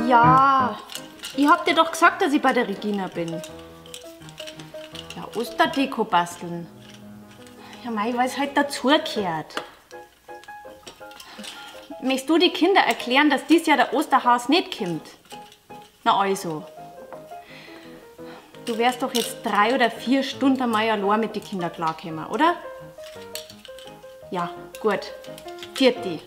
Ja, ich hab dir doch gesagt, dass ich bei der Regina bin. Ja, Osterdeko basteln. Ja, mei, weil's halt dazugehört. Möchtest du die Kinder erklären, dass dies Jahr der Osterhas nicht kommt? Na also. Du wärst doch jetzt 3 oder 4 Stunden einmal allein mit den Kindern klargekommen, oder? Ja, gut. Vierte.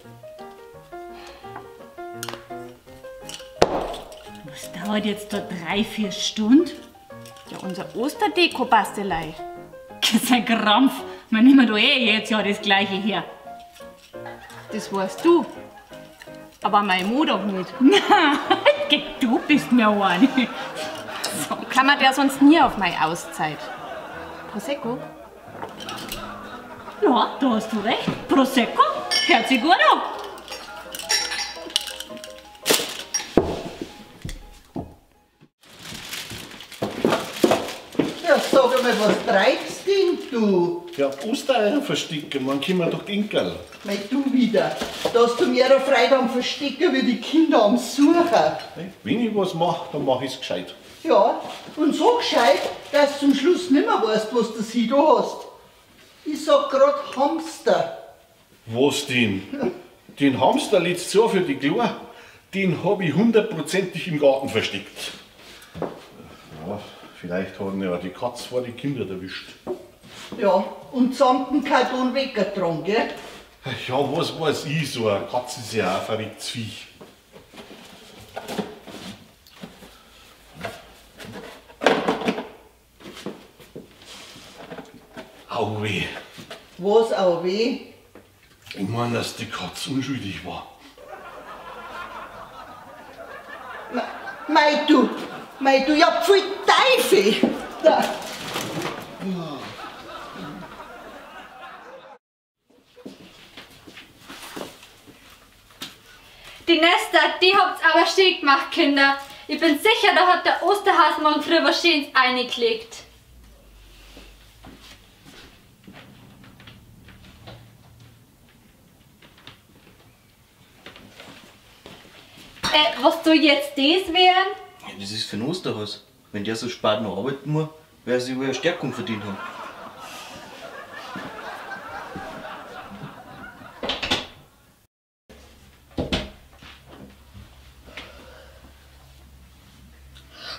Was dauert jetzt da 3, 4 Stunden? Ja, unser Osterdeko-Bastelei. Das ist ein Krampf. Man nimmt doch eh jedes Jahr das Gleiche her. Das weißt du. Aber mein Mo doch nicht. Nein, du bist mir eine. So. Kann man der sonst nie auf meine Auszeit. Prosecco? Ja, da hast du recht. Prosecco? Hört sich gut an. Ja, sag einmal, was treibst denn du? Ja, Ostereier verstecken, man kann mir doch die Enkel. Mei, du wieder. Da hast du mehr Freude am Verstecken wie die Kinder am Suchen. Wenn ich was mach, dann mach ich's gescheit. Ja, und so gescheit, dass du zum Schluss nimmer weißt, was du sie da hast. Ich sag grad Hamster. Was denn? Den Hamster letztes Jahr für die Klo, den hab ich 100-prozentig im Garten versteckt. Ja, vielleicht hat ihn ja die Katze vor die Kinder erwischt. Ja, und samt dem Karton weggetragen, gell? Ja, was weiß ich, so eine Katze ist ja auch ein verrücktes Viech. Au weh. Was au weh? Ich mein, dass die Katze unschuldig war. Mei du, ja pfui Teufel! Da. Die Nester, die habt's aber schick gemacht, Kinder. Ich bin sicher, da hat der Osterhas morgen früh was Schönes eingelegt. Was soll jetzt das werden? Ja, das ist für den Osterhas. Wenn der so spät noch arbeiten muss, werde sich wohl eine Stärkung verdient haben.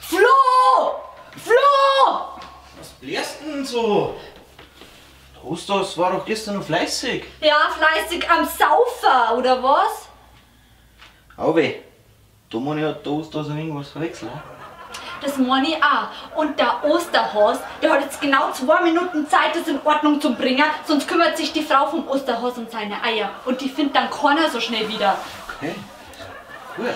Flo! Flo! Was blärst denn so? Der Osterhas war doch gestern noch fleißig. Ja, fleißig am Saufer, oder was? Au weh. Da meine ich, hat der Osterhas irgendwas verwechselt. Das meine ich auch. Und der Osterhas, der hat jetzt genau 2 Minuten Zeit, das in Ordnung zu bringen, sonst kümmert sich die Frau vom Osterhas um seine Eier. Und die findet dann keiner so schnell wieder. Okay. Gut.